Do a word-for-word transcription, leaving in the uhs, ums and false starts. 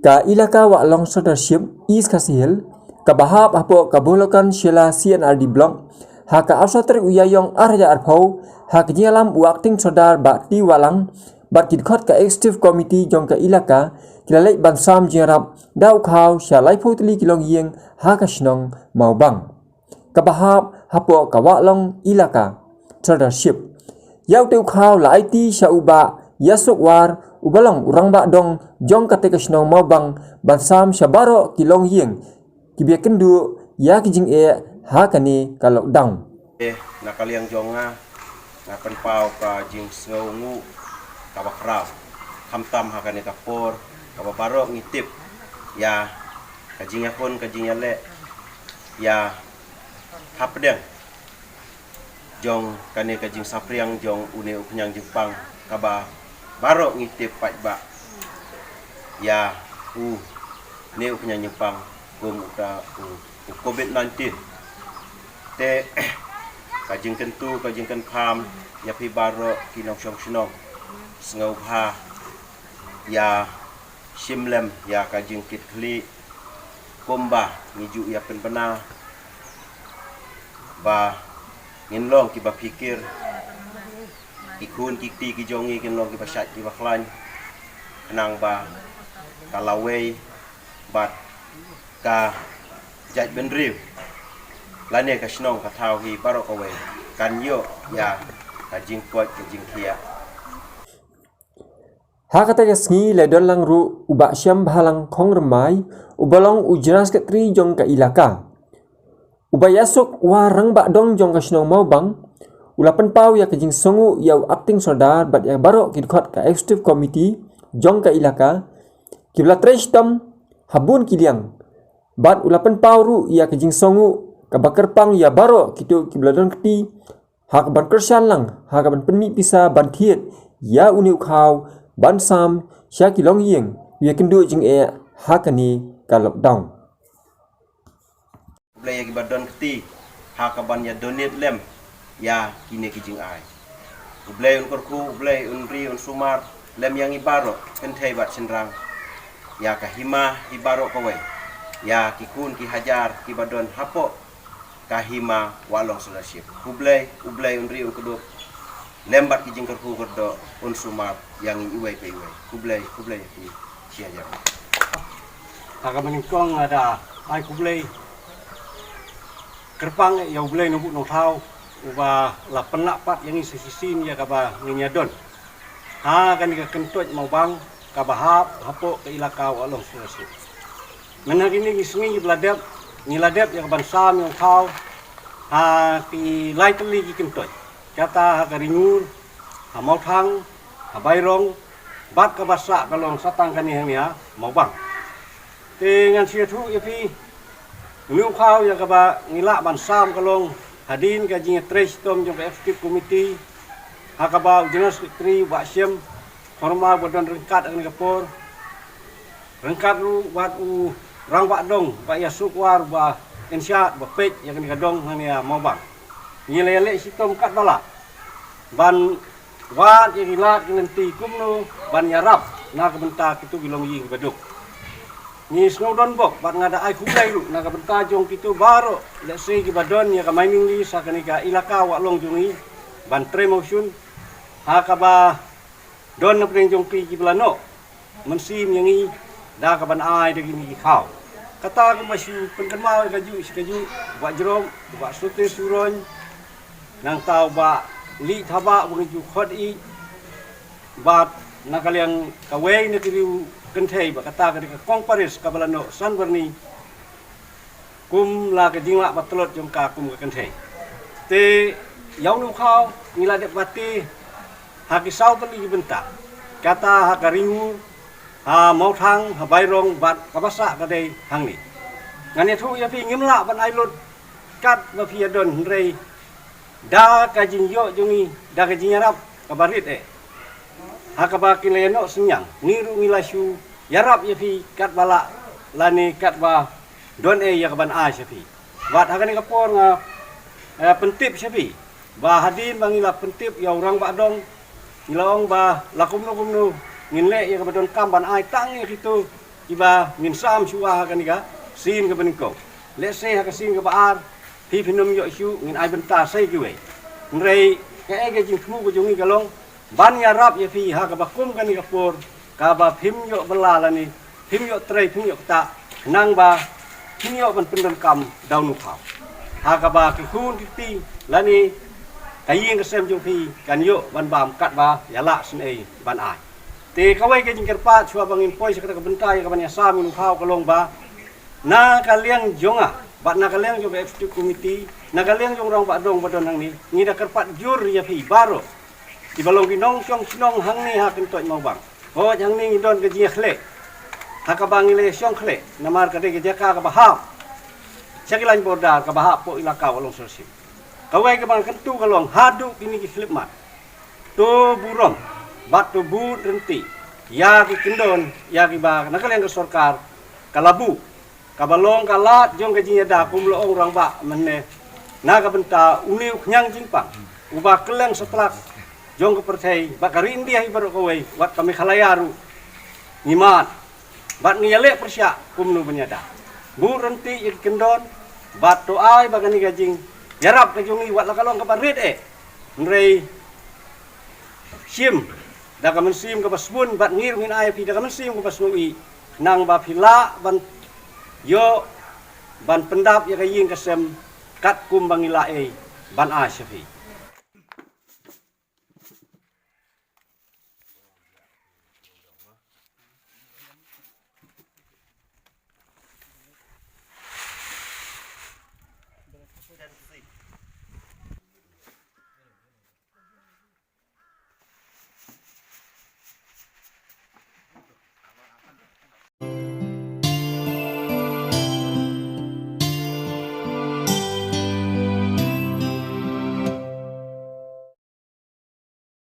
Ka Ilaka Wahlong Sirdarship East Khasi Hills, kaba hap hapoh ka Bholokan Shella C and R D Block, ha ka arphew tarik u Ïaïong arhajar arphew, ha ka jingïalam u Acting Sordar Bah T Wahlang, bad ki dkhot ka Executive Committee jong ka Ilaka, ki la leit ban sam jingïarap da u khaw sha laiphew tylli ki longïing ha ka shnong Mawbang, kaba hap hapoh ka Wahlong Ilaka Sirdarship. Ïa utei u khaw la aiti sha u Bah Ïasuk War, uba long u rangbah dong jong katei ka shnong Mawbang, ban sam sha baroh ki longïing kiba ïakynduh ïa ki jingeh ha kane ka lockdown. Eh, na ka liang jong nga, nga pynpaw ka jingsngewnguh kaba khraw, khamtam ha kane ka por kaba baroh ngi tip ïa ka jingïakhun, ka jingïaleh, ïa hapdeng jong kane ka jingsaphriang jong une u khñiang jingpang, kaba baroh ngi tip pat ba ïa une u khñiang jingpang kum uta u, u covid nineteen. Te ka jingkyntu, ka jingkyrpad ïa phi baroh ki nongshong shnong, sngewbha ïa shim lem ïa ka jingkitkhlieh, kumba ngi ju ïa pynbna, ba ngin long kiba phikir, ki khun ki kti ki jong ngi kin long kiba shait kiba khlaiñ, khnang ba ka lawei bad ka jaitbynriew lane ka shnong ka thaw hi baroh kawei kan ïoh ïa ka jingkoit ka jingkhiah. Ha kata ka sngi la don lang ruh u Bah Shyam Bhalang Khongrymmai, uba long u General Secretary jong ka Ilaka. U Bah Ïasuk War, rangbah dong jong ka shnong Mawbang, u la pynpaw ïa ka jingsngewnguh ïa u Acting Sordar bad ïa baroh ki dkhot ka Executive Committee jong ka Ilaka, kiba la trei shitom ha bun ki liang. Bad u la pynpaw ruh ïa ka jingsngewnguh kaba kyrpang ïa baroh kito kiba la don kti, ha kaban kyrshan lang, ha kaban pynmih pisa ban thied ïa une u khaw, ban sam sha ki longïing, ïakynduh jingeh ha kane ka lockdown. Khublei ïa kiba don kti ha kaban ïa donate lem ïa kine ki jingai. U Blei un kyrkhu, U Blei un ri un sumar lem ïa ngi baroh, kynthei bad shynrang, ïa ka hima hi baroh kawei, ïa ki khun ki hajar kiba don hapoh ka hima Wahlong Sirdarship. Khublei, U Blei un ri un kdup lem bad ki jingkyrkhu kyrdoh, un sumar ïa ngi iwei pa iwei. Khublei, khublei ïa phi shi hajar. Ha kaba nyngkong nga da ai khublei kyrpang ïa U Blei Nongbuh Nongthaw, uba la pynlah pat ïa ngi sa shisien ïa kaba ngin ïa don ha kane ka kyntoit Mawbang kaba hap hapoh ka Ilaka Wahlong Sirdarship. Mynta kine ki sngi kiba la dep, ngi la dep ïa kaban sam ïa u khaw ha ki lai tylli ki kyntoit, kata ha ka Ri Ngur, ha Mawthang, ha Bairong, bad kaba sah ka long sa tang kane hangne ha Mawbang. Te ngan sa ïathuh ïa phi, une u khaw ïa kaba ngi lah ban sam ka long hadien ka jingïatrei shitom jong ka Executive Committee, ha kaba u General Secretary u Bah Shyam Khongrymmai ba don ryngkat ha kane ka por, ryngkat ruh bad u rangbah dong Bah Ïasuk War ba in charge ba peit ïa kane ka dong hangne ha Mawbang. Ngi la ïaleh shitom katba lah ban wad ïa ki lad ki lynti kumno ban ïarap na ka bynta kito ki longïing kiba duk. Ngi sngew donbok bad nga da ai khublei ruh na ka bynta jong kito baroh, lehse kiba don ïa ka mining lease ha kane ka Ilaka Wahlong jong ngi, ban trei mawshun ha kaba don na pdeng jong ki kiba la noh mynsiem ïa ngi da kaban ai da kine ki khaw. Kata kumba shu pynkynmaw ïa kajuh shi kajuh, Bah Jrop, Bah Sote Suron, nangta Bah Li Thabah ba ngi ju khot ïa, bad na ka liang kawei na ki riew kynthei, ba kata ka dei ka Kong Paris kaba la noh san byrni kum la ka jinglah ba tlot jong ka kum ka kynthei. Te ïa une u khaw ngi la dep bati ha ki saw tylli ki bynta, kata ha ka Ri Ngur, ha Mawthang, ha Bairong, bad kaba sah ka dei hangne. Ngan ïathuh ïa phi, ngim lah ban ai lut katba phi ïa don, hynrei da ka jingïoh jong ngi, da ka jingïarap kaba rit eh, ha kaba ki la ïa noh synñiang, ngi ruh ngi la shu ïarap ïa phi katba lah lane katba don eh ïa kaban ai sha phi. Bad ha kane ka por nga, eh, pyntip sha phi ba hadien ba ngi la pyntip ïa u rangbah dong, ngi la ong ba la kumno kumno ngin leh ïa kaba donkam ban ai tang ïa kito kiba ngin sam shuwa ha kane ka sien kaba nyngkong. Lehse ha ka sien kaba ar phi phin ym ïoh shuh, ngin ai bynta sa ïa kiwei. Hynrei kaei ka jingthmu ka jong ngi ka long ban ïarap ïa phi ha kaba kum kane ka por kaba phim ïoh bylla lane phim ïoh trei phim ïoh ktah, khnang ba phin ïoh ban pyndonkam da u nongphaw ha kaba ki khun ki kti lane ka ïing ka sem jong phi kan ïoh ban bam katba ïalah sngewbha ban ai. Te kawei ka jingkyrpad shuwa ba ngin poi sha kata ka bynta ïa ka ban ïasam ïa u nongphaw ka long ba na ka liang jong nga bad na ka liang jong ka executive committee, na ka liang jong rangbah dong ba don hangne, ngi da kyrpad jur ïa phi baroh kiba long ki nongshong shnong hangne ha Kyntoit Mawbang. Hooid, hangne ngi don ka jingïakhleh ha kaba ngi la shong khleh namar ka dei ka jaka kaba hap sha ki lain border kaba hap hapoh ilaka Walong Syrshim. Kawei kaba nga kyntu ka long haduh kine ki khyllipmat, to burom bad to bud rynti ïa ki kyndon ïa kiba na ka liang ka sorkar ka la buh, kaba long ka lad jong ka jingïada kum la ong rangbah mynne, na ka bynta une u khñiang jingpang uba kylleng satlak jong ka pyrthei bad ka ri India hi baroh kawei, wat ka Meghalaya ruh ngi mad bad ngi ïaleh pyrshah kumno ban ïada. Bud rynti ïa ki kyndon bad to ai ba kane ka jingïarap ka jong ngi wat la ka long kaba rit eh, hynrei shim da ka mynsiem kaba sbun bad ngi ruh ngin ai ïa phi da ka mynsiem kaba sngewbha, khnang ba phi lah ban ïoh ban pyndap ïa ka ïing ka sem katkum ba ngi la ei ban ai sha phi.